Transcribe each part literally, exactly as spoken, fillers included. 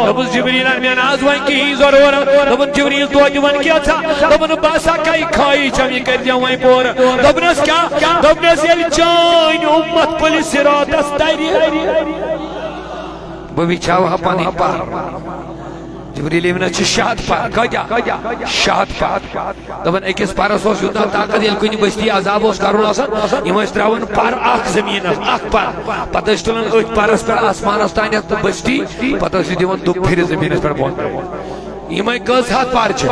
دوٚپُس، "جبریٖل، مےٚ نہ حظ وۄنۍ کِہیٖنۍ ضروٗرت۔" دوٚپُن، "جبریٖل، توتہِ وَن کینٛژھا۔" دوٚپُن، "بہٕ ہسا کَے خٲہِش چھَم، یہِ کٔرۍزٮ۪و وۄنۍ پوٗرٕ۔" دوٚپنَس، "کیٛاہ؟" دوٚپنَس، "ییٚلہِ چٲنۍ اُمت پُلہِ صِراتَس تَرِ، بہٕ وٕچھاو ہا پَنٕنۍ پَر۔" جبریٖل أمیٖنَس چھِ شےٚ ہَتھ پَر۔ کٲتیٛاہ؟ شےٚ ہَتھ پَر۔ دَپان، أکِس پَرَس اوس یوٗتاہ طاقت، ییٚلہِ کُنہِ بٔستی عذاب اوس کَرُن آسان، یِم ٲسۍ ترٛاوان پَر اَکھ زٔمیٖنَس، اَکھ پَر۔ پَتہٕ ٲسۍ تُلان أتھۍ پَرَس پٮ۪ٹھ آسمانَس تانٮ۪تھ تہٕ بٔستی، پَتہٕ ٲسۍ یہِ دِوان دُب پھِرِ زٔمیٖنَس پٮ۪ٹھ بۄن۔ یِمَے کٔژ ہَتھ پَر چھِ؟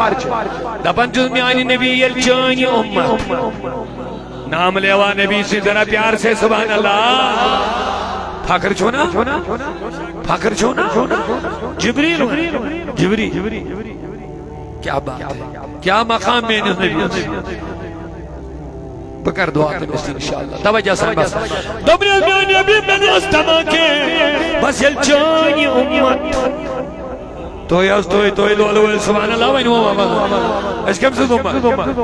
دَپان چھُس، میٛانہِ نبی، ییٚلہِ چٲنۍ یہِ اُمت نام لیوا نبی سٕنٛدِ ذرا پیار سے، سبحان اللہ۔ فخر چھو نا؟ فخر چھو نا؟ جبریل، جبریل، کیا بات ہے؟ کیا مقام میٲنِس نبی؟ بہٕ کرٕ دعا تٔمِس تہِ انشاءاللہ۔ توجہ سان بس۔ دوٚپنَس، میٛانہِ نبی، مےٚ نہ ٲس تماہ کینٛہہ۔ بس ییٚلہِ چٲنۍ یہِ اُمت تُہۍ حظ، تُہۍ، تُہۍ لولہٕ وٲلۍ، سبحان اللہ، وۄنۍ ووٚن وۄنۍ۔ أسۍ کٔمۍ سٕنٛز اُمت؟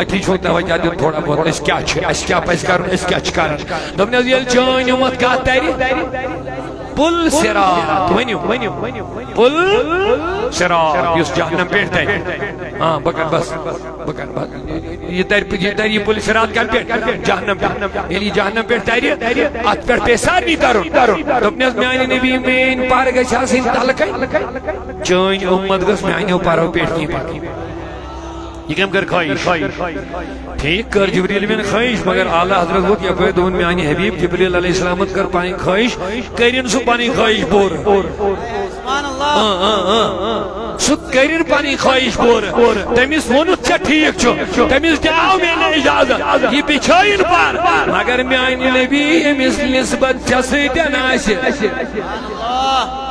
أتھی چھُو توجہ دیُن تھوڑا بہت۔ أسۍ کیٛاہ چھِ، اَسہِ کیٛاہ پَزِ کَرُن، أسۍ کیٛاہ چھِ کَران؟ دوٚپنَس، ییٚلہِ چٲنۍ اُمت کَتھ تَرِ، پُل صِراط، ؤنِو، پُل صِراط، یُس جہنم پٮ۪ٹھ تَرِ۔ آ، بہٕ کَرٕ بَس، بہٕ کَرٕ بَس۔ یہِ تَرِ، یہِ تَرِ یہِ پُل صِراط کَمہِ پٮ۪ٹھ؟ جہنم پٮ۪ٹھ۔ ییٚلہِ یہِ جہنم پٮ۪ٹھ تَرِ، اَتھ پٮ۪ٹھ پیٚیہِ سارنٕے تَرُن۔ دوٚپنَس، میٛانہِ نبی، میٛٲنۍ پَر گژھِ آسٕنۍ تَلہٕ کَنہِ۔ چٲنۍ اُمت گٔژھ میٛانیو پَرو پٮ۪ٹھ کِنۍ پَکٕنۍ۔ یہِ کٔمۍ کٔر خٲہِش؟ ٹھیٖک کٔر جبریٖل أمیٖن خٲہِش، مگر اعلیٰ حضرت ووت یَپٲرۍ، دوٚپُن، میٛانہِ حبیٖب جبریٖل علیہ السلامَن کٔر پَنٕنۍ خٲہِش، کٔرِن سُہ پَنٕنۍ خٲہِش پوٗرٕ۔ سُہ کٔرِن پنٕنۍ خٲہِش پوٗرٕ۔ تٔمِس ووٚنُتھ، "ژےٚ ٹھیٖک چھُ۔" تٔمِس دیٛاو مےٚ نہٕ اجازت۔ یہِ بِچھٲیِن پَر۔ مگر میٛانہِ نبی، ییٚمِس نسبت ژےٚ سۭتۍ آسہِ۔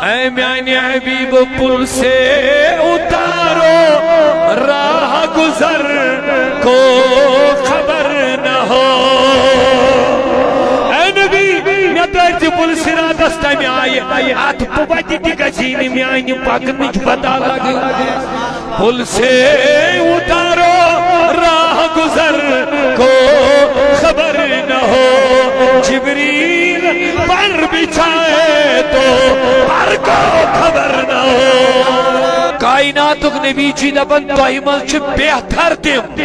اے میٛانہِ حبیب، پُل سے اتارو، راہ گزر کو خبر نہ ہو۔ اے نبی، مےٚ ترٛٲوزِ پُل صِراطَس تَمہِ آیہِ۔ اَتھ پُبَتہِ تہِ گژھی نہٕ میٛانہِ پَکنٕچ پَتہ لَگٕنۍ۔ پُل سے اتارو، راہ گزر کو خبر نہ ہو۔ جبریل پر بچھائے تو پر کو خبر نہ ہو۔ کائناتُک نبی چھُ دَپان، تۄہہِ منٛز چھِ بہتر تِم۔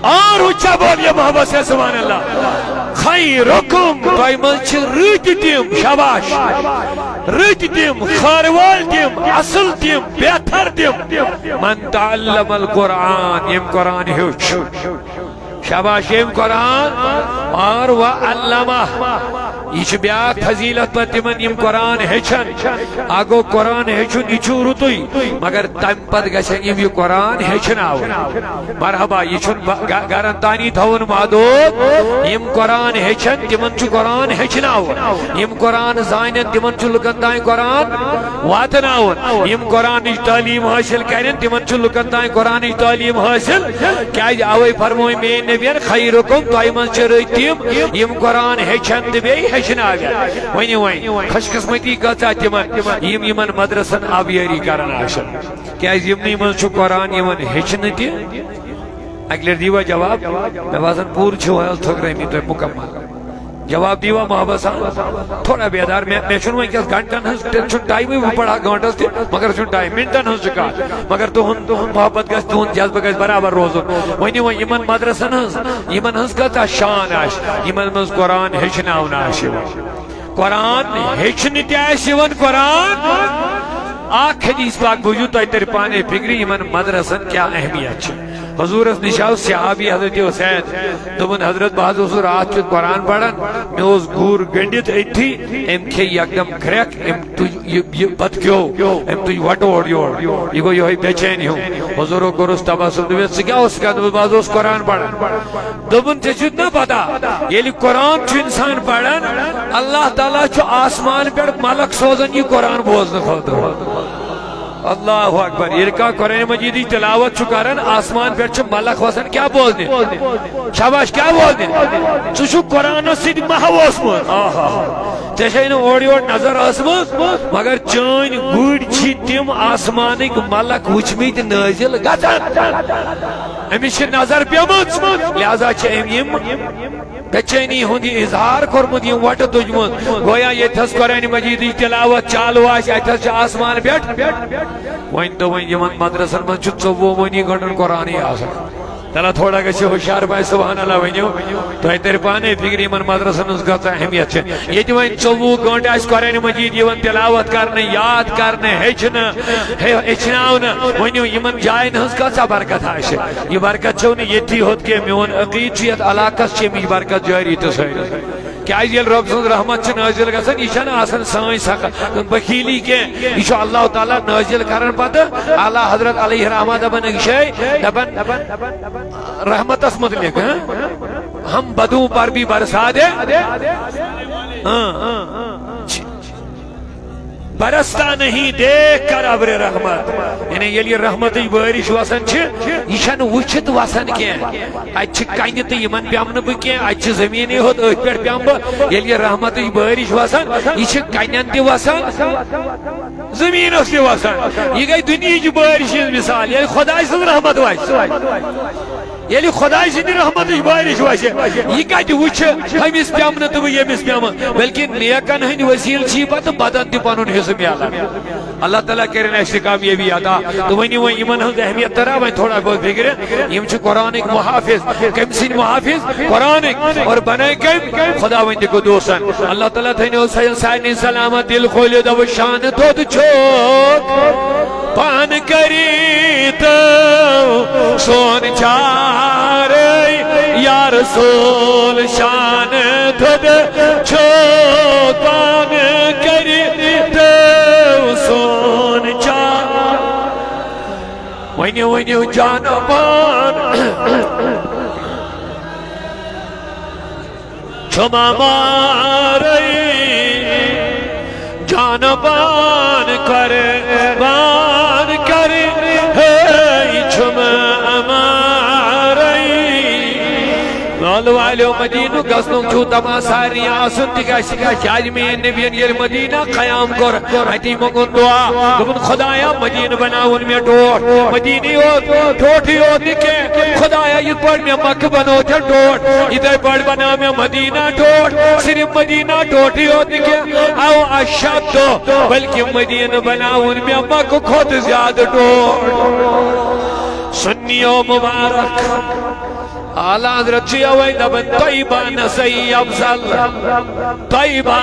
اور اُچا بولیے محبت سے، سبحان اللہ۔ خیرکم، تۄہہِ منٛز چھِ رٕتۍ تِم، شاباش۔ رٕتۍ تِم، خٲر وٲلۍ تِم، اصل تِم، بہتر تِم۔ من تعلم القرآن، ییٚمۍ قرآن ہیوٚچھ۔ شاباش، ییٚمۍ قرآن اور وعلمہ۔ یہِ چھِ بیٛاکھ فضیلت پتہٕ تِمن، یِم قرآن ہیٚچھن۔ اکھ گوٚو قرآن ہیٚچھُن، یہِ چھُ رُتُے، مگر تَمہِ پتہٕ گژھن یِم یہِ قرآن ہیٚچھناوٕنۍ۔ مرحبا، یہِ چھُنہٕ ب-، گ-، گرن تانی تھاوُن محدود۔ یِم قرآن ہیٚچھن، تِمن چھُ قرآن ہیٚچھناوُن۔ یِم قرآن زانن، تِمن چھُ لُکن تام قرآن واتناوُن۔ یِم قرآنٕچ تعلیٖم حٲصِل کرن، تِمن چھُ لُکن تام قرآنٕچ تعلیٖم حٲصِل۔ کیازِ اوے فرموو میٲنۍ نبین، خیرکم، تۄہہِ منٛز چھِ رٕتۍ تِم، یِم قرآن ہیٚچھن تہٕ بیٚیہِ ہیٚچھناون۔ ؤنِو وۄنۍ، خوش قسمتی کۭژاہ تِمن، یِم یِمن مدرسن آبیٲری کران آسن۔ کیازِ یِمنٕے منٛز چھُ قرآن یِوان ہیٚچھنہٕ تہِ۔ اَکہِ لَٹہِ دیٖوا جواب؟ مےٚ باسان، پوٗرٕ چھِو حظ تھٔکرٲمٕتۍ تُہۍ مُکمل۔ جواب دیٖوا محبت سان؟ تھوڑا بیدار۔ مےٚ، مےٚ چھُنہٕ وٕنکیٚس گھنٹن ہٕنٛز، تہِ چھُنہٕ ٹایمٕے، بہٕ پَرٕ ہا گٲنٛٹَس تہِ، مگر چھُنہٕ ٹایم، مِنٹَن ہٕنٛز چھِ کَتھ۔ مگر تُہُنٛد، تُہُنٛد محبت گژھِ، تُہُنٛد جذبہٕ گژھِ برابر روزُن۔ ؤنِو وۄنۍ، یِمَن مدرسَن ہٕنٛز، یِمَن ہٕنٛز کۭژاہ شان آسہِ، یِمَن منٛز قرآن ہیٚچھناونہٕ آسہِ یِوان۔ قرآن ہیٚچھنہٕ تہِ آسہِ یِوان، قرآن۔ اکھ حدیث پاک بوٗزِو، تۄہہِ تَرِ پانَے فِکرِ، یِمَن مدرسَن کیٛاہ اہمیت چھِ۔ حضوٗرَس نِش آو صحابی حضرت حسین، دوٚپُن، "حضرت، بہٕ حظ اوسُس راتھ کیُتھ قرآن پَران، مےٚ اوس گُر گٔنٛڈِتھ أتھی، أمۍ کھے یکدم کھرٛٮ۪کھ، أمۍ تُج یہِ، یہِ بَتہٕ کیو، أمۍ تُج وَٹہٕ اورٕ یور، یہِ گوٚو یِہوٚے بے چین ہیوٗ۔" حضوٗرو کوٚرُس تبسم، دوٚپمَس، "ژٕ کیٛاہ اوسُکھ کران؟" دوٚپمَس، "بہٕ حظ اوسُس قرآن پَران۔" دوٚپُن، "ژےٚ چھُتھ نا پتہ، ییٚلہِ قرآن چھُ اِنسان پران، اللہ تعالیٰ چھُ آسمان پٮ۪ٹھ ملک سوزان یہِ قرآن بوزنہٕ خٲطرٕ۔" اللہ اکبر۔ ییٚلہِ کانٛہہ قرآن مجیدٕچ تلاوت چھُ کران، آسمان پٮ۪ٹھ چھُ ملک وسان کیٛاہ بوزنہِ؟ شاباش، کیٛاہ بوزنہِ؟ ژٕ چھُکھ قرآنس سۭتۍ محو اوسمُت۔ آہا۔ ژےٚ چھے نہٕ اورٕ یورٕ نظر ٲسمٕژ، مگر چٲنۍ گُرۍ چھِ تِم آسمانٕکۍ ملک وٕچھمٕتۍ نٲزِل گژھان۔ أمِس چھِ نظر پیمٕژ، لہذا چھِ أمۍ یِم بے چینی ہُنٛد یہِ اظہار کوٚرمُت، یِم وۄٹہٕ تُجمٕژ۔ گویا ییٚتہِ تھَس قرآنِ مجیدٕچ تلاوت چالو آسہِ، اَتہِ تھَس چھِ آسمان پٮ۪ٹھ۔ وۄنۍ تہٕ وۄنۍ یِمن مدرسن منٛز چھُ ژوٚوُہ وُہنٕے گٲنٛٹن قرآنٕے آسان۔ تَلہ تھوڑا گژھِ ہُشار پَے، سبحان اللہ ؤنِو۔ تۄہہِ تَرِ پانَے فِکرِ، یِمَن مدرسَن ہٕنٛز کۭژاہ اہمیت چھِ۔ ییٚتہِ وۄنۍ ژوٚوُہ گٲنٛٹہٕ آسہِ قرآنِ مجیٖد یِوان تِلاوت کرنہٕ، یاد کرنہٕ، ہیٚچھنہٕ، ہے-، ہیٚچھناونہٕ، ؤنِو یِمَن جایَن ہٕنٛز کۭژاہ برکت آسہِ۔ یہِ برکت چھَو نہٕ ییٚتھی ہوت کینٛہہ، میون عقیٖد چھُ یَتھ علاقَس چھِ اَمِچ برکت جٲری تہٕ سٲری۔ کیازِ ییٚلہِ رۄب سٕنٛز رحمت چھِ نٲزِل گژھان، یہِ چھَنہٕ آسان سٲنۍ سخ-، بخیٖلی کینٛہہ، یہِ چھُ اللہ تعالیٰ نٲزِل کران پتہٕ۔ اعلیٰ حضرت علیہ رحمہ دپان، یہِ چھے دپان رحمتس متعلق، ہاں؟ ہم بدوں پر بھی برسا دے، ہاں۔ برستا نہیں دیکھ کر ابر رحمت، یعنی ییٚلہِ یہِ رحمتٕچ بٲرِش وسان چھِ، یہِ چھَنہٕ وٕچھِتھ وسان کینٛہہ۔ اتہِ چھِ کنہِ تہٕ یِمن پیمہٕ نہٕ بہٕ کینٛہہ، اتہِ چھِ زٔمیٖنٕے ہوت، أتھۍ پٮ۪ٹھ پیمہٕ بہٕ۔ ییٚلہِ یہِ رحمتٕچ بٲرِش وسان، یہِ چھِ کنٮ۪ن تہِ وسان، زٔمیٖنس تہِ وسان۔ یہِ گٔے دُنیہٕچ بٲرِش ہٕنٛز مثال، ییٚلہِ خۄداے سٕنٛز رحمت وسہِ۔ ییٚلہِ خۄداے سٕنٛدِ رحمتٕچ بٲرِش وسہِ، یہِ کتہِ وٕچھِ أمِس پیمہٕ نہٕ تہٕ بہٕ ییٚمِس پیمہٕ؟ بلکہِ نیکن ہٕنٛدۍ وسیٖلہٕ چھِ پتہٕ بدن تہِ پنُن حصہٕ میلان۔ اللہ تعالیٰ کٔرِن اَسہِ تہِ کامیٲبی عطا۔ تہٕ ؤنِو وۄنۍ یِمن ہٕنٛز اہمیت ترا وۄنۍ تھوڑا بہت فِکرِ۔ یِم چھِ قرآنٕکۍ محافظ۔ کٔمۍ سٕنٛدۍ محافظ؟ قرآنٕکۍ۔ اور بنٲے کٔمۍ؟ خۄداوندِ قدوٗسن۔ اللہ تعالیٰ تھٲینو سا-، سارنٕے سلامت، دِل کھوٗلِو، دَپو شانہٕ تھوٚد چھُکھ پانہٕ کٔرِتھ سون چارے یا رسول۔ شانہٕ تھوٚد چھُ پانہٕ کٔرِتھ سون چا-، ؤنِو، ؤنِو جانہٕ پان۔ چھُم امارے جانہٕ پان قربان کرِ، ہے چھُم امارے۔ لولہٕ والیو مدیٖنُک گژھنُک چھُ تمنا سارنٕے آسُن، تِکیٛازِ، کیٛازِ میٛٲنۍ نبیَن ییٚلہِ مدیٖنہ قیام کوٚر، اَتی منٛگُن دعا، دوٚپُن، خۄدایا، مدیٖنہٕ بناوُن مےٚ ٹوٹھ۔ مدیٖنہٕ یوت، ٹوٹھٕے یوت نہٕ کینٛہہ، خۄدایا، یِتھ پٲٹھۍ مےٚ مکہٕ بنوو ژےٚ ٹوٹھ، یِتھَے پٲٹھۍ بناو مےٚ مدیٖنہ ٹوٹھ۔ صرف مدیٖنہ ٹوٹھٕے یوت نہٕ کینٛہہ، او اشد، بلکہِ مدیٖنہٕ بناوُن مےٚ مکہٕ کھۄتہٕ زیادٕ ٹوٹھ۔ سُنیو مبارک۔ اعلیٰ حضرت چھِ یَوَے دَپان، طیبہ نہ صحیح افضل۔ طیبہ،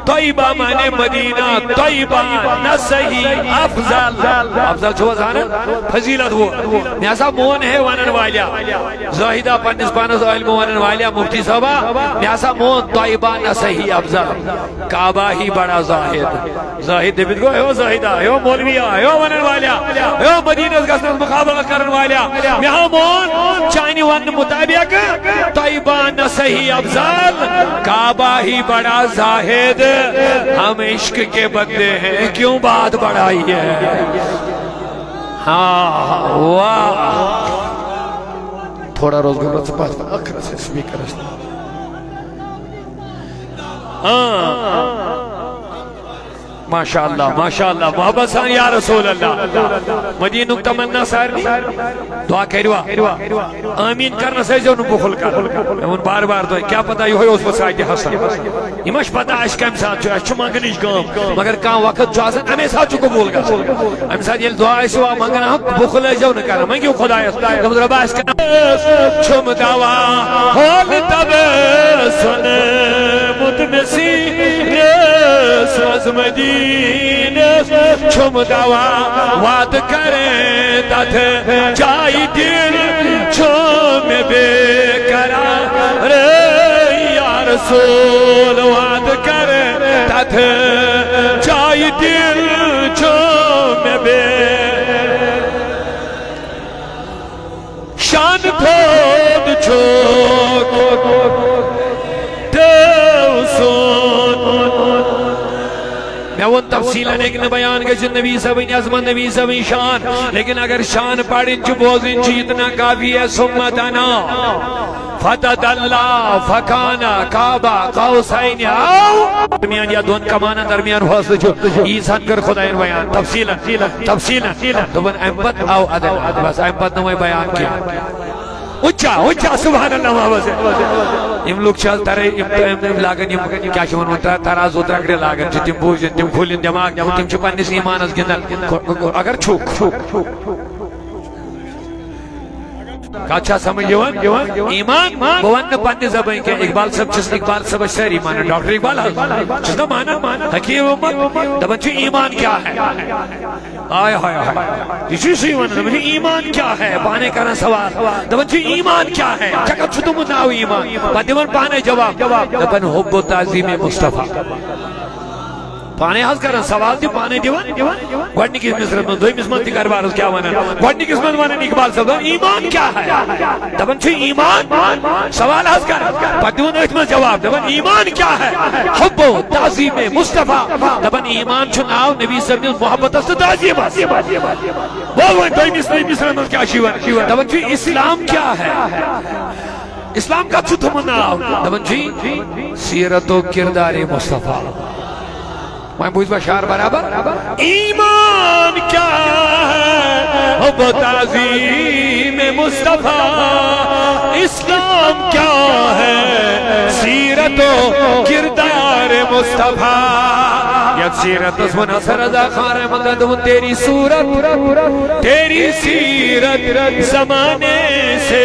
طیبہ معنی مدینہ، طیبہ نہ صحیح افضل۔ افضل چھُوا زانان؟ فضیلت وول۔ مےٚ ہسا مون ہے ونن والیا۔ زاہدہ پننِس پانس علم ونن والیا مفتی صٲبہ، مےٚ ہسا مون طیبہ نہ صحیح افضل۔ کعبہ ہی بڑا زاہد۔ زاہد دٔپِتھ گوٚو، ہیو زاہدہ، ہیو مولویا، ہیو ونن والیا، ہیو مدینس گژھنس مقابلہ کرن والیا۔ مےٚ ہا مون چانہِ وننہٕ مطابق طیبہ نہ صحیح افضل، کعبہ ہی بڑا زاہد۔ ہم عشق کے بندے ہیں، کیوں بات بڑھائی ہے؟ ہاں، واہ۔ تھوڑا روز گوٚمُت ژٕ پتھ ٲخرس سپیکرس۔ ہاں۔ ماشاءاللہ، ماشاءاللہ، محبت سان یا رسول اللہ۔ مدینُک تمنا سارنٕے۔ دعا کٔرِوا؟ آمین کرنس ٲسۍزیو نہٕ بخل کران۔ مےٚ ووٚن بار بار تۄہہِ، کیٛاہ پتہ یِہوٚے اوس پتہٕ ساعتِ حسن۔ یہِ ما چھِ پتہ اَسہِ کَمہِ ساتہٕ چھُ، اَسہِ چھُ منٛگنٕچ کٲم۔ مگر کانٛہہ وقت چھُ آسان، اَمے ساتہٕ چھُ قبوٗل گژھان۔ اَمہِ ساتہٕ ییٚلہِ دعا ٲسِو منٛگان، بخل ٲسۍزیو نہٕ کران، مٔنٛگِو خۄدایَس۔ دوٚپُن، رۄبا، اَسہِ چھُم دوا ہول تب سن مت مسی نس از مدینس چھُم دوا وعد کرے تتھ جائی دل چھُم بے قرار یا رسول وعد کرے تتھ جائی دل چھُم بے شان تھوٚد چھُکھ تٔمۍ سُنٛد۔ مےٚ ووٚن تفصیٖلن ہیٚکہِ نہٕ بیان گٔژھِتھ نبی صٲبٕنۍ عظمت، نبی صٲبٕنۍ شان، لیکن اگر شان پرٕنۍ چھِ، بوزٕنۍ چھِ، اتنا کافی ہے، ثم دنا۔ فتدلى فكان قاب قوسين أو درمیان یا دۄن کمانن درمیان فٲصلہٕ چھُ۔ ییٖژ ہن کٔر خۄداین بیان تفصیٖلن، تفصیٖلن۔ دوٚپُن، اَمہِ پتہٕ او ادنا، بس اَمہِ پتہٕ نہٕ وۄنۍ بیان کینٛہہ۔ اُچا، اُچا، سبحان اللہ محمد۔ یِم لُکھ چھِ آز ترے، یِم، یِم، یِم لاگان یِم، کیٛاہ چھِ وَنان، تر-، ترازو ترٛکرِ لاگان چھِ، تِم بوٗزِتھ، تِم کھوٗلِن دٮ۪ماغ، تِم چھِ پننِس ایٖمانس گِنٛدان۔ اگر چھُکھ، چھُکھ۔ کتھ چھا سمجھ یِوان؟ ایمان، بہٕ ونہٕ نہٕ پننہِ زبٲنۍ کینٛہہ۔ اقبال صٲب چھِس، اقبال صٲبس چھِ سٲری مانان، ڈاکٹر اقبال حظ چھِس نا مانان، حکیم محمد دپان چھُ، ایمان کیا ہے؟ آے ہاے ہاے۔ یہِ چھُ سُے ونان، دپان چھُ، ایمان کیا ہے؟ پانے کران سوال، دپان چھُ، ایمان کیا ہے؟ ژےٚ کتھ چھُ دوٚپمُت ناو ایمان؟ پتہٕ دِوان پانے جواب، دپان، حب و تعظیم مصطفیٰ۔ پانے حظ کران سوال تہِ پانے دِوان۔ گۄڈنِکِس مصرعس منٛز، دوٚیمِس منٛز تہِ کر بہٕ عرض کیٛاہ ونان۔ گۄڈنِکِس منٛز ونان اقبال صٲب، دپان، ایمان کیا ہے؟ دپان چھُ ایمان، سوال حظ کران، پتہٕ دِوان أتھۍ منٛز جواب، دپان، ایمان کیا ہے؟ حب و تعظیم مصطفیٰ۔ دپان، ایمان چھُ ناو نبی صٲبنِس محبتس تہٕ تعظیمس۔ وۄنۍ وۄنۍ دوٚیمِس، دوٚیمِس مصرعس منٛز کیٛاہ چھُ یِوان؟ دپان چھُ، اسلام کیا ہے؟ اسلام کتھ چھُ تھوٚمُت ناو؟ دپان چھُ، سیرت و کردار مصطفیٰ۔ وۄنۍ بوٗزوا شعر برابر؟ ایمان کیا ہے؟ حب و تعظیم مصطفیٰ۔ اسلام کیا ہے؟ سیرت و کردار مصطفیٰ۔ یتھ سیرتس ووٚن حسن رضا خان رحمت اللہ، دوٚپُن، تیری صورت، تیری سیرت زمانے سے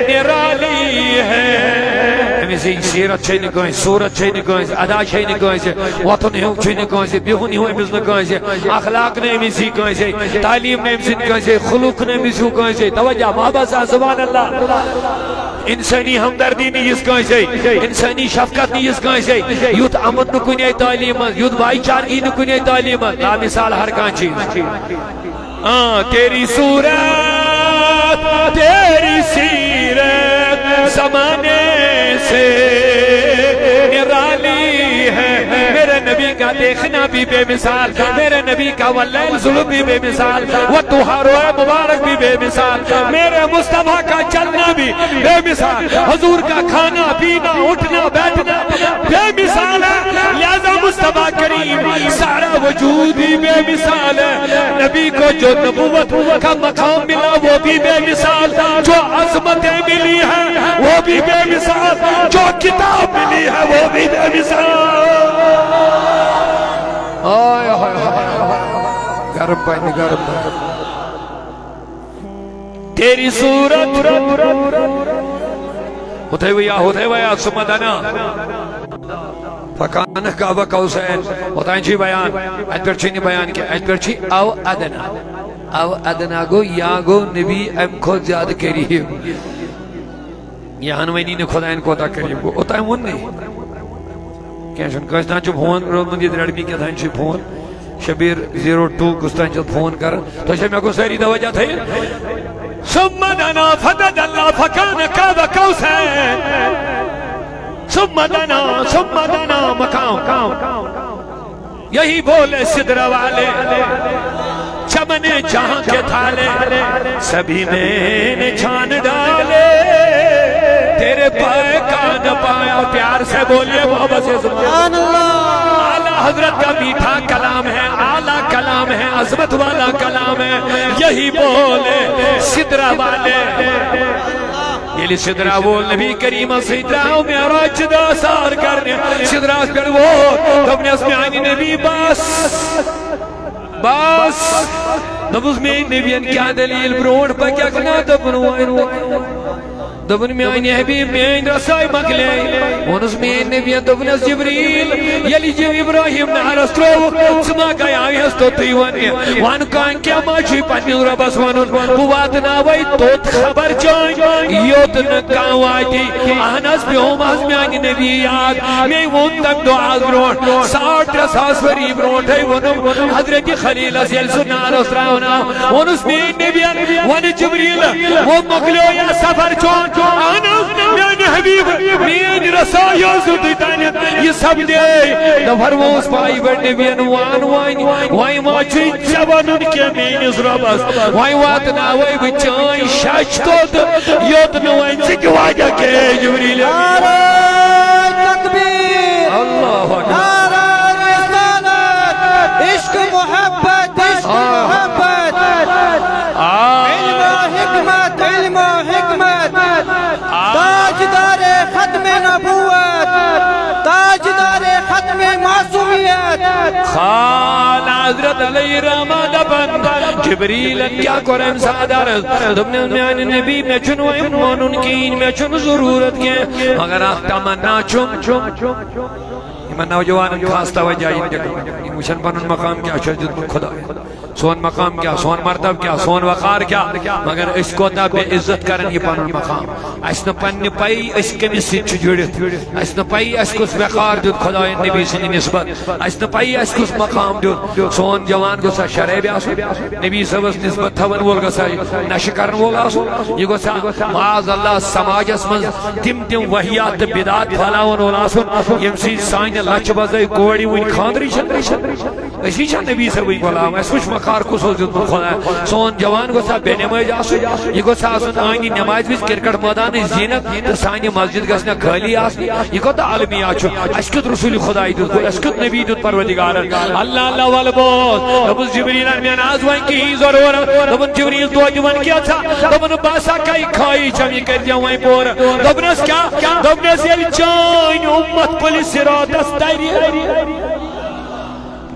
نرالی ہے۔ أمِس یہِ سیرت چھے نہٕ کٲنٛسہِ، صورت چھے نہٕ کٲنٛسہِ، ادا چھے نہٕ کٲنٛسہِ، وۄتھُن ہیوٗ چھُے نہٕ کٲنٛسہِ، بِہُن ہیوٗ أمِس نہٕ کٲنٛسہِ، اخلاق نہٕ أمِس ہی کٲنٛسہِ، تعلیٖم نہٕ أمۍ سٕنٛدۍ کٲنٛسہِ، خلوق نہٕ أمِس ہیوٗ کٲنٛسہِ۔ توجہ، محبت سان، سبحان اللہ۔ انسٲنی ہمدردی نہٕ یِژھ کٲنٛسے، انسٲنی شفقت نہٕ یِژھ کٲنٛسے، یُتھ امن نہٕ کُنے تعلیٖم منٛز، یُتھ بھائی چارگی نہٕ کُنے تعلیٖم منٛز، لامثال ہر کانٛہہ چیٖز۔ آ، تیری صورت، تیری سیرت زمانے سے نرالی ہے۔ میرے نبی کا دیکھنا بھی بے مثال، میرے نبی کا واللیل ظلم بھی بے مثال، والضحیٰ روئے مبارک بھی بے مثال، میرے مصطفیٰ کا چلنا بھی بے مثال، حضور کا کھانا پینا اٹھنا بیٹھنا بے مثال ہے۔ لہذا مصطفیٰ کریم سارا وجود ہی بے مثال ہے۔ نبی کو جو نبوت کا مقام ملا وہ بھی بے مثال، جو عظمتیں ملی ہیں وہ بھی بے مثال، جو کتاب ملی ہے وہ بھی بے مثال۔ ہائے ہائے ہائے۔ گرم پانی، گرم پانی۔ تیری صورت، ہوتے ہوئے یا ہوتے ہوئے یا ثم دنا فکان قاب قوسین۔ ہوتا ہے جی بیان، اتھ پہ چھ نہ بیان کہ اتھ پہ چھ او ادنا۔ او ادنا گو یا گو نبی ام کھۄتہٕ زیادٕ قریب۔ یہِ ہن ونی نہٕ خۄداین کوتاہ قریب گوٚو، اوٚتام ووٚن نہٕ۔ کینٛہہ چھُنہٕ، کٲنٛسہِ تام چھُ فون روٚٹمُت، یہِ ریڈمی کیٛاہ تام چھُ فون، شبیر زیٖرو ٹوٗ کُس تام چھُ فون کران۔ تۄہہِ چھا مےٚ کُن سٲری توجہ تھٲیِتھ؟ ثم دنا فتدلى فكان قاب قوسين۔ ثم دنا، ثم دنا مقام۔ یہی بولے سدرہ والے، چمن جہاں کے تھالے، سبھی میں نے چھان ڈالے، تیرے پائے کا نہ پایا۔ پیار سے بولیے محبت سے، سبحان اللہ۔ اعلیٰ حضرت کا میٹھا کلام ہے، اعلیٰ کلام ہے، عظمت والا کلام ہے۔ یہی بولے سدرہ والے۔ ییٚلہِ سدرہ وول نبی کریمس سۭتۍ درٛاو معراج چہِ دۄہ سٲر کرنہِ، سدرہس پٮ۪ٹھ ووت، دوٚپنس، میانہِ نبی، بس، بس۔ دوٚپُس، میٲنۍ نبین کیٛاہ دٔلیٖل، برونٛٹھ پککھ نا؟ دوٚپُن، وۄنۍ، وۄنۍ۔ دوٚپُن، میانہِ حبیب، میٲنۍ رسٲے مۄکلے۔ ووٚنُس، میٲنۍ نبین۔ دوٚپنس، جبریل، ییٚلہِ یہِ ابراہیم نارس ترووُکھ، ژٕ ما گیاوہس توٚتُے وننہِ؟ ون کانٛہہ کینٛہہ ما چھُے پننِس رۄبس ونُن؟ بہٕ واتناوے توٚت خبر چٲنۍ، یوٚت نہٕ کانٛہہ واتی۔ اہن حظ، پیوم حظ میانہِ نبی یاد۔ مے ووٚن تمہِ دۄہ از برونٛٹھ ساڑ ترٛےٚ ساس ؤری برونٛٹھے ووٚنُم حضرت خلیلس، ییٚلہِ سُہ نارس تراوناو، ووٚنُس، میٲنۍ نبین، ونہٕ جبریل، وۄنۍ مۄکلیو یا سفر چون؟ اہن حظ، میانہِ حبیب، میٲنۍ رسا یوزُتُے تانٮ۪تھ یہِ سپدے۔ نفر اوس پاے بڑ نبین وان وانۍ، وۄنۍ ما چھُے ژےٚ ونُن کینٛہہ میٲنِس رۄبس؟ وۄنۍ واتناوے بہٕ چٲنۍ شش توٚت، یوٚت نہٕ وۄنۍ ژٕ تہِ واتکھ ہے جبریل۔ نعرہ تکبیر، اللہ اکبر۔ نعرہ رسالت، عشق محبت، عشق آہ۔ محبت، آہ۔ علم و حکمت، علم و حکمت، آہ۔ تاجدار ختم نبوت، تاجدار ختم معصومیت۔ خان حضرت علی رحمہ دپان، جبریلن کیا کوٚر امہِ ساتہٕ عرض؟ دوٚپنس، میانہِ نبی، مےٚ چھُنہٕ وۄنۍ مونُن کِہیٖنۍ، مےٚ چھُنہٕ ضروٗرت کینٛہہ، مگر اکھ تمنا چھُم۔ یِمن نوجوانن خاص توجہ یِم تہِ کران۔ یِم وٕچھن پنُن مقام کیٛاہ چھُ اَسہِ دیُتمُت خۄدایَن۔ سون مقام کیٛاہ، سون مرتبہ کیٛاہ، سون وقار کیٛاہ، مگر أسۍ کوتاہ بے عزت کران یہِ پنُن مقام۔ اَسہِ نہٕ پننہِ پَیی أسۍ کٔمِس سۭتۍ چھِ جُڑِتھ، اَسہِ نہٕ پَیی اَسہِ کُس وقار دیُت خۄدایَن نبی سٕنٛدِ نسبت، اَسہِ نہٕ پَیی اَسہِ کُس مقام دیُت۔ سون جوان گوٚژھا شرٲبۍ آسُن، نبی صٲبس نسبت تھاون وول گژھا، نشہٕ کرن وول آسُن، یہِ گژھا معاذ اللہ سماجس منٛز تِم تِم وحیات تہٕ بدعات پھہلاون وول آسُن، ییٚمہِ سۭتۍ سانہِ لچھِ بزٲے کورِ وُنہِ خانٛدرٕے چھنہٕ۔ أسی چھا نبی صٲبٕنۍ غلام؟ اَسہِ وٕچھ مکار کُس اوس دیُتمُت خۄداے۔ سون جوان گوٚژھا بے نمٲز آسُن، یہِ گوٚژھا آسُن أہنٛدِ نمازِ وِزِ کرکٹ مٲدانٕچ زینت تہٕ سانہِ مسجد گژھِ نہ خٲلی آسٕنۍ۔ یہِ کوتاہ المیہ چھُ؟ اَسہِ کیُتھ رسول خۄداے دیُت، اَسہِ کیُتھ نبی دیُت پروردگارن؟ اللہ اللہ ول بوز۔ دوٚپُس جبریلن، مےٚ نہ حظ وۄنۍ کِہیٖنۍ ضروٗرت۔ دوٚپُن جبریل، توتہِ وَن کیٛاہ ژھا؟ دوٚپُن بہٕ ہسا کَے خٲہِش چھَم، یہِ کٔرۍزٮ۪و وۄنۍ پوٗرٕ۔ دوٚپنَس کیٛاہ؟ دوٚپنَس ییٚلہِ چٲنۍ اُمت پُلہِ صراطس تَرِ۔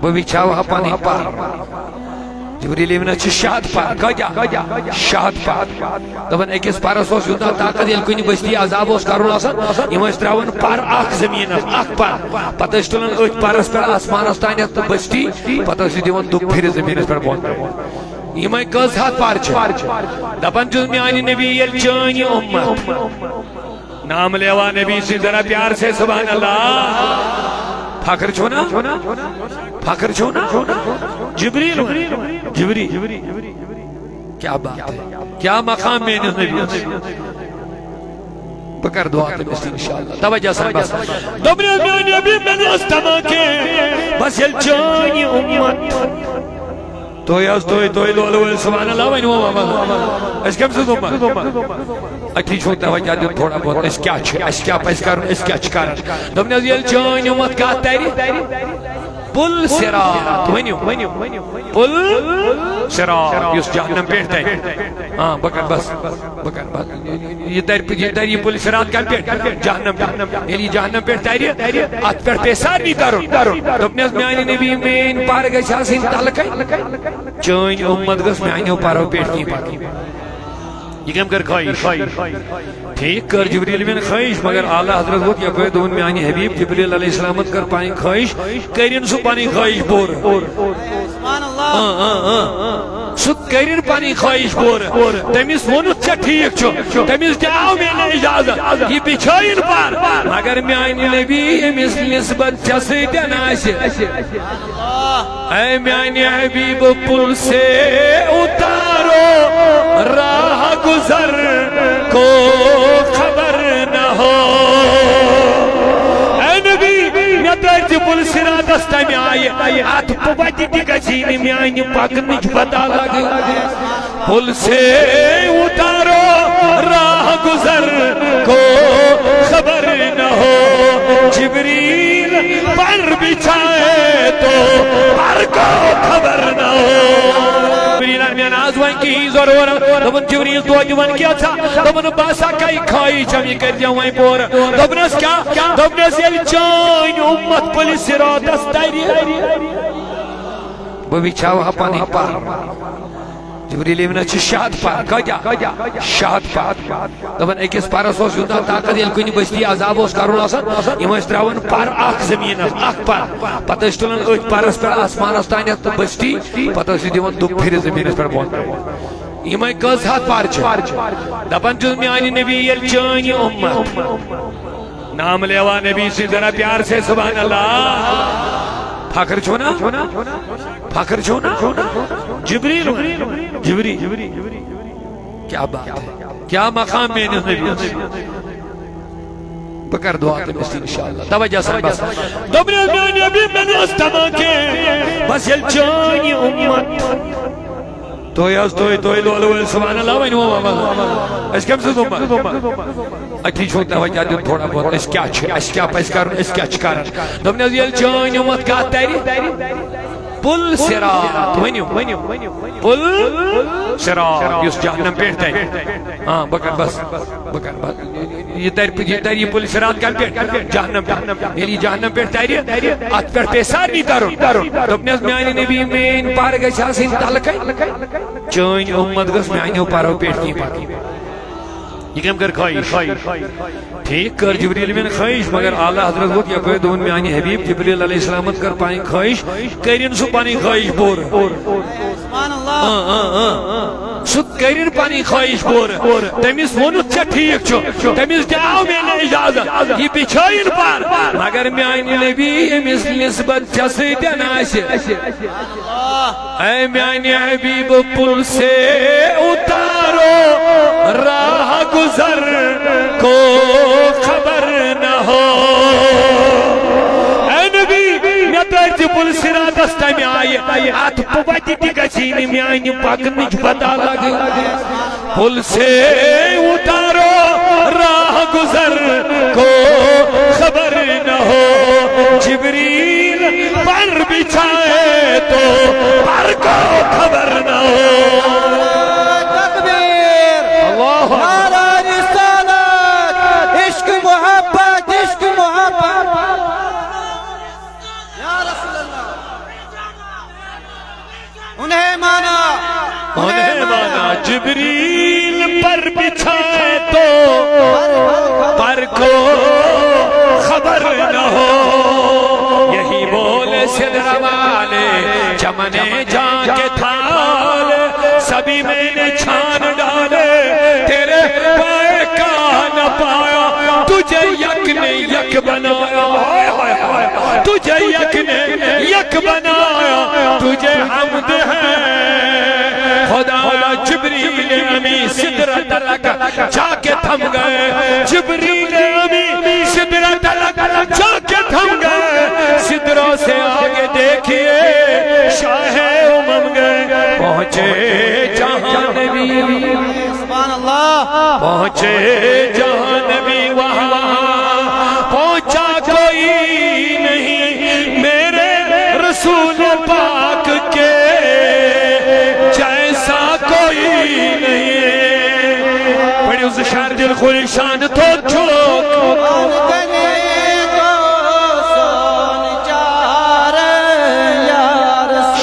بہٕ وٕچھاو ہا پنٕنۍ پَر۔ جبریل امیٖنَس چھِ شےٚ ہَتھ پَر۔ کٲتیٛاہ؟ شےٚ ہَتھ پَر۔ دَپان أکِس پَرَس اوس یوٗتاہ طاقت، ییٚلہِ کُنہِ بستی عذاب اوس کَرُن آسان، یِم ٲسۍ ترٛاوان پَر اَکھ زٔمیٖنَس، اَکھ پَر۔ پَتہٕ ٲسۍ تُلان أتھۍ پَرَس پٮ۪ٹھ آسمانَس تانٮ۪تھ تہٕ بستی، پَتہٕ ٲسۍ یہِ دِوان دُب پھِرِتھ زٔمیٖنَس پٮ۪ٹھ بۄن۔ یِمَے کٔژ ہَتھ پَر چھِ؟ دَپان چھُس میٛانہِ نبی ییٚلہِ چٲنۍ یہِ اُمت نام لیوا نبی سٕنٛدِ ذرا پیار سے سبحان اللہ۔ فخر چھُو نا؟ فخر چھُو نا؟ جبریل وَنان۔ جبریل۔ کیا بات ہے؟ کیا مقام میٲنِس نبی۔ بہٕ کرٕ دعا تٔمِس تہِ انشاءاللہ۔ توجہ سان بس۔ دوٚپنَس میٲنۍ نبی، مےٚ نہٕ ٲس تماہ کینٛہہ۔ بس ییٚلہِ چٲنۍ یہِ اُمت۔ تُہۍ حظ، تُہۍ، تُہۍ لولہٕ وٲلۍ، سبحان اللہ، ؤنِو وۄنۍ، وۄنۍ۔ أسۍ کٔمۍ سٕنٛز اُمت؟ أتھی چھُو توجہ دیُن تھوڑا بہت، أسۍ کیٛاہ چھِ، اَسہِ کیٛاہ پَزِ کَرُن، أسۍ کیٛاہ چھِ کَران؟ دوٚپنَس، ییٚلہِ چٲنۍ اُمت کَتھ تَرِ، پُل صراط، ؤنِو، پُل صراط، یُس جہنم پٮ۪ٹھ تَرِ۔ آ، بہٕ کَرٕ بَس، بہٕ کَرٕ بَس۔ یہِ تَرِ، یہِ تَرِ یہِ پُل صراط کَمہِ پٮ۪ٹھ؟ جہنم پٮ۪ٹھ۔ ییٚلہِ یہِ جہنم پٮ۪ٹھ تَرِ، اَتھ پٮ۪ٹھ پیٚیہِ سارنٕے تَرُن۔ دوٚپنَس، میٛانہِ نبی، میٛٲنۍ پَر گژھِ آسٕنۍ تَلہٕ کَنہِ۔ چٲنۍ اُمت گٔژھ میانیو پرو پٮ۪ٹھ تہِ پکٕنۍ۔ یہِ کٔمۍ کٔر خٲہِش؟ ٹھیٖک کٔر جبریل بن خٲہِش، مگر اعلیٰ حضرت ووت یپٲرۍ، دوٚپُن، میانہِ حبیب جبریل علیہ السلامن کٔر پنٕنۍ خٲہِش، کٔرِن سُہ پنٕنۍ خٲہِش پوٗرٕ۔ سبحان اللہ۔ اۭں، اۭں، اۭں۔ سُہ کٔرِن پنٕنۍ خٲہِش پوٗرٕ۔ تٔمِس ووٚنُتھ، ژےٚ ٹھیٖک چھُ، تٔمِس تہِ آو مےٚ نہٕ اجازت، یہِ بِچھٲیِن پَر، مگر میانہِ نبی ییٚمِس نسبت ژےٚ سۭتۍ آسہِ۔ اے میانہِ حبیب، پل سے اتارو، راہ گزر کو خبر نہ ہو۔ اے نبی، مےٚ ترٛٲوزِ پل صراطس تمہِ آیہِ، اتھ وتہِ تہِ گژھی نہٕ میانہِ پکنٕچ پتہ لگٕنۍ۔ پل سے اتارو، راہ گزر کو خبر نہ ہو۔ جبریل پر بچھائے تو پر کو خبر نہ ہو۔ جبریل، مےٚ نہ حظ وۄنۍ کِہیٖنۍ ضروٗرت۔ دوٚپُن، جبریل، توتہِ وَن کیٛاہ ژھا؟ دوٚپُن، بہٕ ہسا کَے خٲہِش چھَم، یہِ کٔرۍزٮ۪و وۄنۍ پوٗرٕ۔ دوٚپنَس، کیٛاہ؟ دوٚپنَس، ییٚلہِ چٲنۍ اُمت پُلہِ صراطس تَرِ۔ بہٕ وٕچھاو ہا پنٕنۍ پَر۔ جبریل امیٖنَس چھِ شےٚ ہَتھ پَر۔ کٲتیٛاہ؟ شےٚ ہَتھ پَر۔ دَپان أکِس پَرَس اوس یوٗتاہ طاقت، ییٚلہِ کُنہِ بستی عذاب اوس کَرُن آسان، یِم ٲسۍ ترٛاوان پَر اَکھ زٔمیٖنَس، اَکھ پَر۔ پَتہٕ ٲسۍ تُلان أتھۍ پَرَس پٮ۪ٹھ آسمانَس تانٮ۪تھ تہٕ بستی، پَتہٕ ٲسۍ یہِ دِوان دُب پھِرِتھ زٔمیٖنَس پٮ۪ٹھ بۄن۔ یِمَے کٔژ ہَتھ پَر چھِ؟ دَپان چھُس میٛانہِ نبی ییٚلہِ چٲنۍ یہِ اُمت نام لیوا نبی سٕنٛدِ ذرا پیار سے سبحان اللہ۔ فخر چھُو نا؟ فخر چھُو نا؟ جبریل وَنان۔ جبریل۔ کیا بات ہے؟ کیا مقام میٛٲنِس نبی۔ بہٕ کرٕ دُعا تٔمِس تہِ انشاءاللہ۔ توجہ سان بس۔ دوٚپنَس، میٛانہِ نبی، مےٚ نہٕ ٲس تماہ کینٛہہ۔ بس ییٚلہِ چٲنۍ یہِ اُمت۔ تُہۍ حظ، تُہۍ، تُہۍ لولہٕ وٲلۍ، سبحان اللہ، ؤنِو وۄنۍ، وۄنۍ، وۄنۍ۔ أسۍ کٔمۍ سٕنٛز اُمت؟ أتھی چھُو توجہ دیُن تھوڑا بہت۔ أسۍ کیٛاہ چھِ، اَسہِ کیٛاہ پَزِ کَرُن، أسۍ کیٛاہ چھِ کَران؟ دوٚپنَس، ییٚلہِ چٲنۍ اُمت کَتھ تَرِ، پُل صراط، ؤنِو، پُل صراط، یُس جہنم پٮ۪ٹھ تَرِ۔ آ، بہٕ کَرٕ بس، بہٕ کَرٕ بس۔ یہِ تَرِ، یہِ تَرِ یہِ پُل صراط کَمہِ پٮ۪ٹھ؟ جہنم پٮ۪ٹھ۔ ییٚلہِ یہِ جہنم پٮ۪ٹھ تَرِ، اَتھ پٮ۪ٹھ پیٚیہِ سارنٕے تَرُن۔ دوٚپنَس، میٛانہِ نبی، میٛٲنۍ پَر گژھِ آسٕنۍ تَلہٕ کَنہِ، چٲنۍ اُمت گٔژھ میٛانیو پَرو پٮ۪ٹھ کِنۍ پَکٕنۍ۔ یہِ کٔمۍ کٔر خٲہِش؟ ٹھیٖک کٔر جبریل بن خٲہِش، مگر اعلیٰ حضرت ووت یپٲرۍ، دوٚپُن، میانہِ حبیب جبریل علیہ السلامن کٔر پنٕنۍ خٲہِش، کٔرِن سُہ پنٕنۍ خٲہِش پوٗرٕ۔ سُہ کٔرِن پنٕنۍ خٲہِش پوٗرٕ۔ تٔمِس ووٚنُتھ، ژےٚ ٹھیٖک چھُ، تٔمِس تہِ آو مےٚ نہٕ اجازت، یہِ بِچھٲیِن پر، مگر میانہِ نبی، ییٚمِس نسبت ژےٚ سۭتۍ آسہِ۔ اے میانہِ حبیب، پل سے اتارو، راہ گزر کو خبر نہ ہو۔ اے نبی، مےٚ ترٲوزِ پل صراطس تمہِ آیہِ، اتھ وتہِ تہِ گژھی نہٕ میانہِ پکنٕچ پتہ لگٕنۍ۔ پل سے اتارو، راہ گزر کو خبر نہ ہو۔ جبریل پر بچھائے تو پر کو خبر نہ ہو۔ تکبیر۔ اللہ اکبر۔ نعرہ رسالت، عشق محبت، عشق محبت۔ یا رسول اللہ۔ انہیں مانا، انہیں مانا۔ جبریل پر بچھائے تو پر کو خبر نہ ہو۔ یہی بول سدرہ والے، چمن جاں کے تھال، سبھی میں نے چھان ڈالے، تیرے پائے کا نہ پایا، تجھے یک نے یک بنایا۔ ہائے، ہائے، ہائے۔ تجھے یک نے یک بنایا، تجھے حمد ہے۔ خدا جبریل امی سدرۃ تک جا کے تھم گئے۔ جبریل امی سدرۃ تک جا کے تھم گئے۔ سدرہ سے آگے دیکھیے، شاہ امم گئے۔ پہنچے جہاں نبی، سبحان اللہ۔ پہنچے جہاں نبی، وہاں پہنچا کوئی نہیں، میرے رسول پاک کے جیسا کوئی نہیں۔ پڑھیو زٕ شعر دِل خوری شان تھوٚد چھُ۔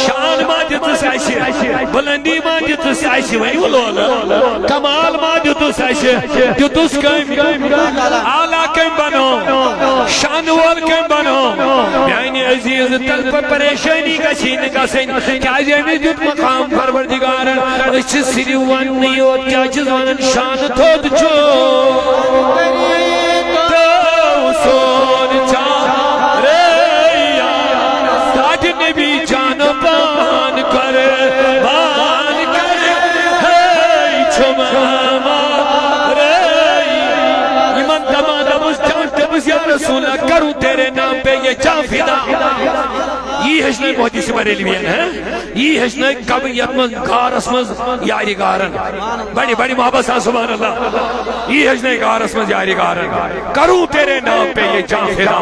شان ما دِژٕس اَسہِ، بلندی ما دِژٕس اَسہِ، ؤنِو لولہٕ۔ کمال ما دِتُس اَسہِ، دِتُس کٔمۍ؟ اعلیٰ کٔمۍ بنو؟ شان وول کٔمۍ بنو؟ میانہِ عزیز، تڑپ پریشٲنی گژھی نہٕ گژھٕنۍ، کیازِ أمِس دیُت مقام پروردگارن۔ أسۍ چھِ صرف وننٕے یوت، کیٛاہ چھِس ونان؟ شان تھوٚد چھُ۔ تو سون چارے یار، تاج نبی جان پان قربان کر، ہے چھم ہمارے۔ یمن دما دبس جان دبس، یا رسول اللہ، کروں تیرے نام پہ یہ جان فدا۔ یی ہیٚچھنٲے محدث بریلوین، ہے؟ یی ہیٚچھنٲے کب یتھ منٛز غارس منٛز یارِ غارن۔ بڑِ، بڑِ محبت سان، سبحان اللہ۔ یی ہیٚچھنٲے غارس منٛز یارِ غارن۔ کروں تیرے نام پہ یہ جان فدا،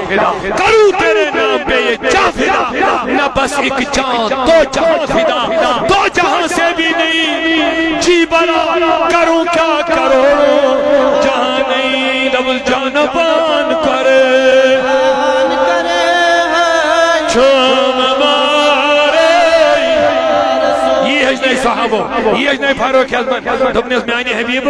کروں تیرے نام پہ یہ جان فدا، نہ بس ایک جان، دو جہاں فدا، دو جہاں سے بھی نہیں جی بھرا، کروں کیا کروڑوں جہاں نہیں، دبل جان پان کرے۔ چھم مارے۔ یی ہیٚچھنٲے صحابو، یی ہیٚچھنٲے فاروق اعظمن۔ دوٚپنس، میانہِ حبیب،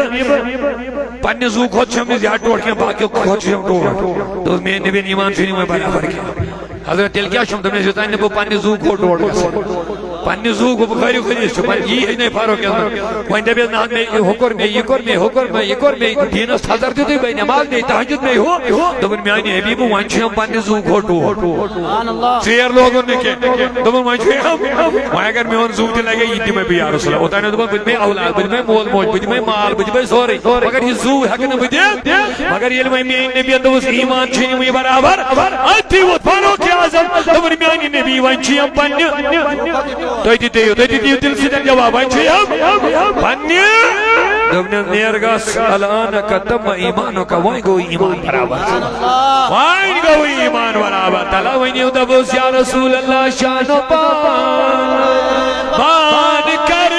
پننہِ زُو کھۄتہٕ چھِ أمِس زیادٕ ٹوٹھ کینٛہہ، باقیو کھۄتہٕ چھِ أمِس ٹوٹھ۔ دوٚپُس، میٛٲنۍ نبی، ایمان چھُنہٕ یِمَے برابر کینٛہہ۔ حضرت، تیٚلہِ کیٛاہ چھُم؟ دوٚپمَس، یوٚتام نہٕ بہٕ پننہِ زُو کھۄتہٕ ٹوٹھ گژھٕ۔ پننہِ زُوُک بُخٲرۍ خٔریٖد چھُ، وۄنۍ یی ہے نَے فاروق اعظم۔ وۄنۍ دَپٮ۪س، نہ، مےٚ ہُہ کوٚر مےٚ، یہِ کوٚر مےٚ، ہُہ کوٚر مےٚ، یہِ کوٚر مےٚ، دیٖنَس تھزر دیُتُے مےٚ، نٮ۪ماز مےٚ، تہجد مےٚ، ہُہ۔ دوٚپُن، میٛانہِ حبیٖبہٕ، وۄنۍ چھُ یِم پننہِ زُوُک ٹوٹھ۔ سبحان اللہ۔ ژیر لوگُن نہٕ کینٛہہ۔ دوٚپُن، وۄنۍ چھُ یِم، وۄنۍ اگر میون زُو تہِ لگہِ، یہِ تہِ دِمے بہٕ یا رسول اللہ۔ اوٚتام اوس دوٚپان، بہٕ دِمے اولاد، بہٕ دِمے مول موج، بہٕ دِمے مال، بہٕ دِمے سورُے، مگر یہِ زُو ہٮ۪کہٕ نہٕ بہٕ دِتھ۔ مگر ییٚلہِ وۄنۍ میٛٲنۍ نبیَن دوٚپُس، ایمان چھُے نہٕ وۄنۍ برابر، أتھی ووت فاروق اعظم، دوٚپُن، میٛانہِ نبی، وۄنۍ چھِ یِم پننہِ۔ تُہۍ تہِ دِیِو، تُہۍ تہِ دِیِو دِلہٕ سۭتۍ جواب، وۄنۍ چھِ یِم پننہِ۔ دوٚپنَس، نیر گژھ، الان کتم ایمانک، وۄنۍ گوٚو ایمان برابر۔ وۄنۍ گوٚو ایمان برابر۔ تَلہ ؤنِو، دوٚپُس، یا رسول اللہ، شان و پان، پان کر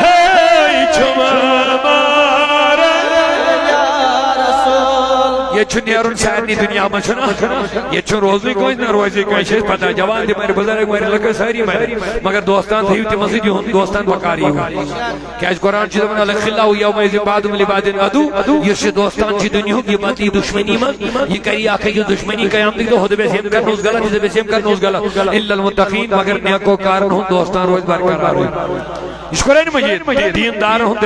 ہے چھُم مار۔ ییٚتہِ چھُ نیرُن سارنٕے دُنیا منٛز، چھُنہ؟ ییٚتہِ چھُ روزنٕے کٲنٛسہِ، نہ روزِ کٲنٛسہِ، چھِ أسۍ پتہ۔ جوان تہِ مَرِ، بُزرگ مَرِ، لٔکٕر سٲری مَرِ، مگر دوستان تھٲیِو تِمن سۭتۍ یِہُنٛد، دوستان بکار یِیِو۔ کیازِ قرآن چھُ دَپان، الاخلاء یومئذ بعضهم لبعض عدو۔ یُس یہِ دوستان چھُ دُنیاہُک، یہِ بدلی دُشمنی منٛز، یہِ کَرِ اکھ أکِس دُشمنی قیامتٕکۍ دۄہ۔ ہُہ دَپٮ۪س، ییٚمۍ کرنوس غلط، یہِ دَپٮ۪س، ییٚمۍ کرنوس غلط۔ الا المتقین، مگر نیکوکارن ہُنٛد دوستان روزِ برقرار۔ یہِ چھُ قرآن مجید۔ دیندارن ہُنٛد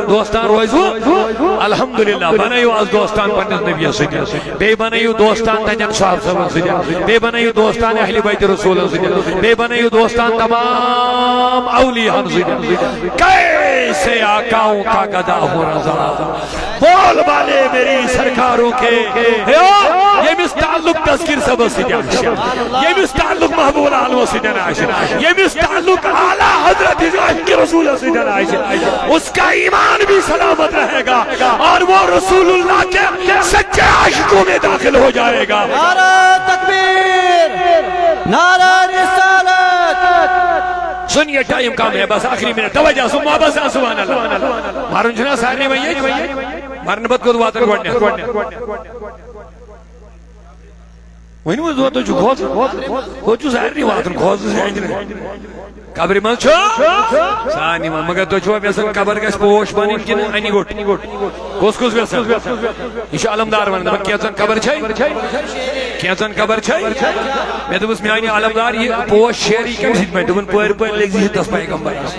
دوستان روزِ وۄنۍ۔ الحمدللہ، بنٲیِو از دوستان پننِس نبیَس سۭتۍ۔ بیٚیہِ بنٲیِو دوستان تَتٮ۪ن صاحب صٲبَن سۭتۍ۔ بیٚیہِ بنٲیِو دوستان اہلِ بیتِ رسولَن سۭتۍ۔ بیٚیہِ بنٲیِو دوستان تمام اولیاءن سۭتۍ۔ کیسے آقاؤں کا گدا ہوں رضا، بول بالے میری سرکاروں کے۔ ہیو، ییٚمِس تعلق دستگیر صٲبَس سۭتۍ آسہِ، ییٚمِس تعلق محبوب العالمَس سۭتۍ آسہِ، ییٚمِس تعلق اعلیٰ حضرت عاشق رسولَس سۭتۍ آسہِ، اس کا ایمان بھی سلامت رہے گا اور وہ رسول اللہ کے سچے عاشقوں میں داخل ہو جائے گا۔ نعرہ تکبیر، نعرہ رسالت۔ سُن، یہ ٹائم کم ہے، بس آخری منٹ، توجہ سُن، بس سبحان اللہ۔ مارن چھُنہ سارنٕے وۄنۍ ییٚتہِ؟ مرنہٕ پتہٕ کوٚت واتن گۄڈٕنٮ۪تھ؟ ؤنِو حظ، تُہۍ چھِو کھوژان؟ کوٚت چھُ سارنٕے واتُن؟ کھوژُن سارنٕے۔ قبرِ منٛز چھُ سارنٕے واتُن۔ مگر تُہۍ چھِوا یژھان قبر گژھِ پوش بنٕنۍ کِنہٕ اَنہِ گوٚٹ؟ کُس کُس یژھان؟ یہِ چھُ علمدار ونان، دپان، کینٛژن قبر چھے؟ کینٛژن قبر چھے؟ مےٚ دوٚپُس، میانہِ علمدار، یہِ پوش شیرٕے کمہِ سۭتۍ بنہِ؟ دوٚپُن، پٲرۍ پٲرۍ لٔگۍ زِ ہِتس پیغمبرس۔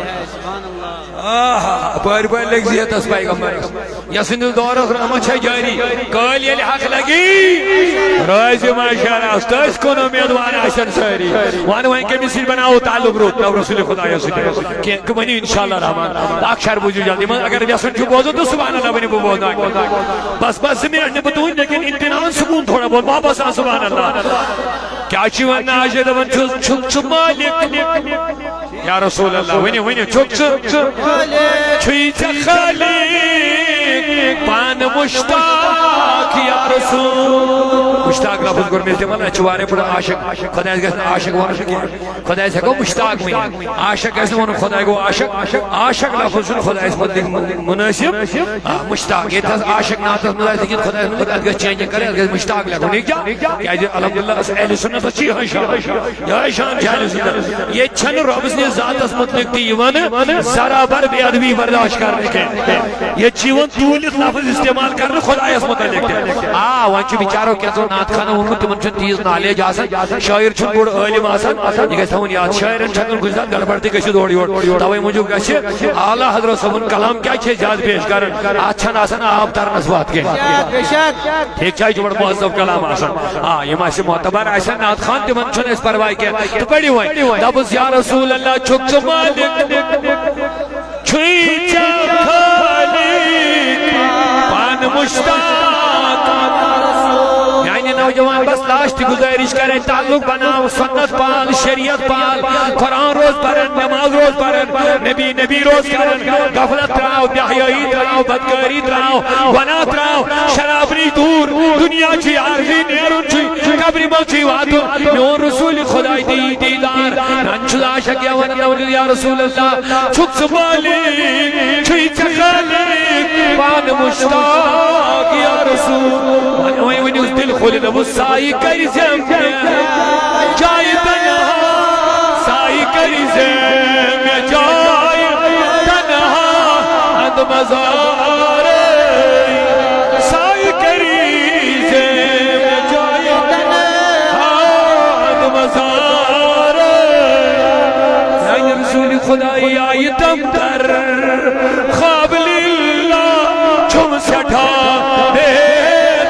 آہا، پٲرۍ پٲرۍ لٔگۍ زِ ہِتس پیغمبرس۔ یسٕنٛدِس دورس رحمت چھےٚ جٲری۔ کٲلۍ ییٚلہِ حق لگی، رٲزِ محشرس تٔسۍ کُن اُمیدوار آسن سٲری۔ وَن وۄنۍ کٔمِس سۭتۍ بناوو تعلق رُت؟ نو رسول خدایس سۭتۍ۔ کینٛہہ ؤنِو انشاءاللہ رحمان۔ اکھ شعر بوٗزِو جلدی منٛز، اگر یژھُن چھُ بوزُن تہٕ سبحان اللہ ؤنِو، بہٕ بوزناو۔ بس، بس زٕ منٹ نہٕ بہٕ تُہُنٛد، لیکن امتحان سکوٗن تھوڑا بہت، واپس آ سبحان اللہ۔ کیٛاہ چھِ وَنان آز یہِ دَپان چھُس، چھُکھ ژٕ مٲلِک؟ یا رسول اللہ، ؤنِو، ؤنِو، چھُکھ ژٕ؟ چھُے ژےٚ خٲلِق پانہٕ مُشتاق، یا رسول۔ مُشتاق لفظ کوٚر مےٚ استعمال، اَسہِ چھُ واریاہ بٔڑ عاشق۔ خۄدایَس گژھِ نہٕ عاشق وَنُن کینٛہہ۔ خۄدایَس ہٮ۪کو مُشتاق ؤنِتھ۔ عاشق گژھِ نہٕ وَنُن خۄداے گوٚو عاشق۔ عاشق لفظ چھُنہٕ خۄدایَس مُتعلِق مُنٲسِب۔ آ، مُشتاق۔ ییٚتہِ حظ عاشق ناتَس منٛز آسہِ لیکھِتھ خۄدایَس مُتعلِق، اَتھ گژھِ چینج کَرٕنۍ، اَتھ گژھِ مُشتاق لیکھُن۔ یہِ کیٛاہ؟ کیٛازِ الحمدللہ، اَسہِ اہلِ سُنتَس چھِ یِہوٚے شان۔ یِہوٚے شان چھِ اہلِ سُنت۔ ییٚتہِ چھَنہٕ رۄبہٕ سٕنٛدِس ذاتَس مُتعلِق تہِ یِوان ذرا بر بے ادبی برداشت کرنہٕ کینٛہہ۔ ییٚتہِ چھِ یِوان توٗلِتھ لفظ استعمال کرنہٕ خۄدایَس مُتعلِق تہِ۔ آ، وۄنۍ چھُ بِچارو کینٛژھو نعت خانو ووٚنمُت، تِمن چھُنہٕ تیٖژ نالیج آسان، شٲعر چھُنہٕ بوٚڑ عٲلِم آسان، یہِ گژھِ تھاوُن یاد، شٲعرن چھِ ہٮ۪کان کُنہِ ساتہٕ گڑبڑ تہِ گٔژھِتھ اورٕ یورٕ۔ توے موٗجوٗب گژھِ اعلیٰ حضرت صٲبُن کلام کیٛاہ چھِ أسۍ زیادٕ پیش کران، اتھ چھَنہٕ آسان آب ترنس وتھ کینٛہہ۔ بے شک۔ ٹھیک چھا، یہِ چھُ بڑٕ مہذب کلام آسان۔ آ، یِم اَسہِ معتبر آسن نعت خوان، تِمن چھُنہٕ اَسہِ پرواے کینٛہہ۔ تہٕ پٔرِو وۄنۍ۔ دوٚپُس، یا رسول اللہ، چھُکھ ژٕ مٲلِک؟ چھُے ژےٚ خٲلِق پانہٕ مُشتاق۔ میانہِ نوجوان، بس لاسٹ گزارش کرے، تعلق بناو، سنت پال، شریعت پال، قرآن روز پرن، نماز روز پرن، نبی نبی روز کرن، غفلت تراو، بے حیائی تراو، بدکاری تراو، گناہ تراو، شراب نِش دور، دنیا چھُے عارضی، نیرُن چھُے، قبرِ منٛز چھُے واتُن۔ میون رسول خداے دی دیدار۔ نن چھُ عاشق یا ونان، نن یا رسول اللہ، چھُکھ ژٕ مٲلِک، چھُے ژےٚ خٲلِق، پانہٕ مُشتاق یا رسول۔ وۄنۍ، وۄنۍ ؤنِو دِل کھوٗلِتھ، دوٚپُس، سایہِ کٔرۍ زِ مےٚ جایہِ تنہا، سایہِ کٔرۍ زِ مےٚ جایہِ تنہا، اندٕ مزارے۔ سایہِ کٔرۍ زِ مےٚ جایہِ تنہا، اندٕ مزارے۔ میانہِ رسول خدائی آیہِ تم در، خواب لیلا چھُم سٮ۪ٹھاہ بے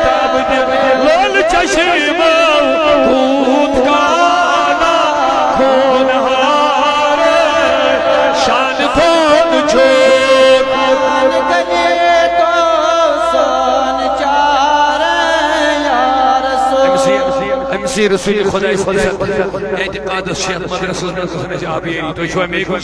تاب دِل۔ لول چشمہٕ کوٗت کانا خونہار شان تھوٚد چھُ۔ أمۍ سٕے، أمۍ سٕے رسول خداے سٕنٛدِس اعتقادس چھِ یَتھ مدرسس منٛز گژھان اَسہِ آبیٲری۔ تُہۍ چھِوا مےٚ کُن